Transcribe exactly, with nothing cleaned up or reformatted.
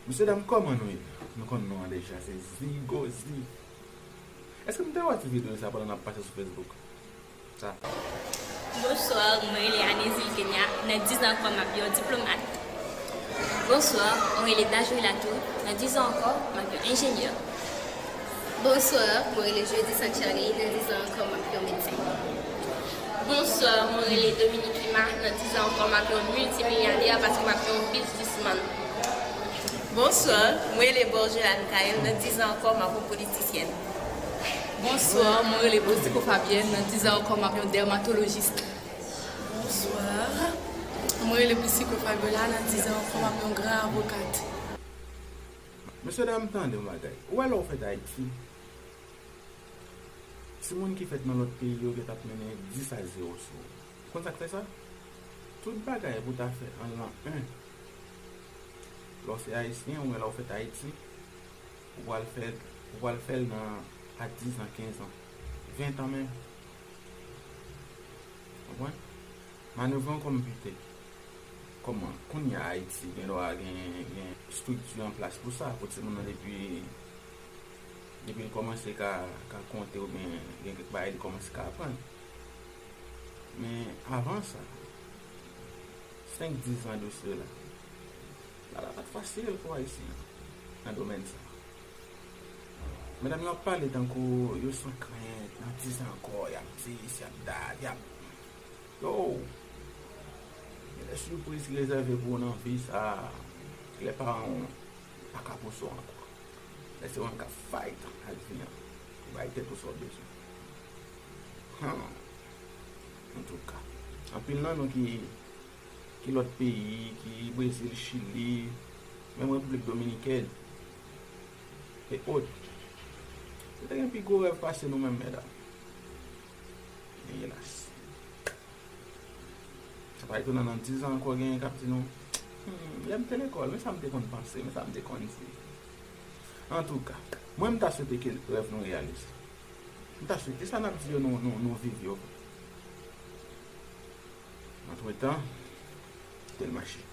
Mesye dam, kòman nou ye? Nou konn non an deja, se Zigozi. Èske nou te wè ti videyo sa pandan n ap pase sou Facebook? Sa. Bonswa, mwen rele Anezil Kenya, nan dizan ankò m ap yon diplomat. Bonswa, mwen rele Dajouy Latou, nan dizan ankò m ap yon enjenyè. Bonswa, mwen rele Jeudy Santiari, nan dizan ankò m ap yon medsen. Bonswa, mwen rele Dominique Lima, nan dizan ankò m ap yon miltimilyadè paske m ap yon biznismann. Bonswa, mwen rele Borgela Michael, nan dizan ankò m ap yon politisyèn. Bonswa, mwen rele Boucicault Fabienne, nan dizan ankò m ap yon dèmatolojis. Bonswa, mwen rele Boucicault Fabiola, nan dizan ankò m ap yon gran avokat. Mesye dam, tande yon bagay. Ou wè lè w fèt Ayiti, timoun ki fèt nan lòt peyi yo gentan ap mennen dis a zewo sou ou. Ou konn sa k fè sa? Tout bagay pou w ta fè an lan en, lè w se ayisyen, oubyen lè w fèt Ayiti, ou pral fè l, ou pral fè l nan a diz an, kenz an, ven tan menm. Konprann? Manevre yon konpite. Kòman? Kounye a Ayiti gen dwa gen, gen estrikti an plas pou sa, pou timoun nan depi, depi l kòmanse ka, ka konte oubyen gen kèk bagay li kòmanse ka aprann. Men avan sa, senk, diz an de sela, bagay la pa t fasil pou Ayisyen nan domèn sa. Medam yo ap pale tankou yo san krent, nan diz an ankò, y ap dis, y ap dat, y ap Yo, gen de sipriz ki rezève pou ou nan vi sa a. Lè paran w pa ka pouse w ankò. Lè se ou menm k ap fight ak vi an pou bay tèt ou sa w bezwen. Hum. Antouka, anpil nan nou ki, ki lòt peyi, ki Brezil, Chili, menm Repiblik Dominikèn, e ot, yo te gen pi gwo rèv pase nou menm, medam. Men elas. Sa pa etonan, nan diz an ankò, genyen k ap di nou, hmm, lè m te lekòl, men sa m te konn panse, men sa m te konn di. Antouka, mwen, m ta swete ke rèv nou reyalize. M ta swete sa n ap di yo, nou, nou, nou viv yo. Antretan, kite l mache.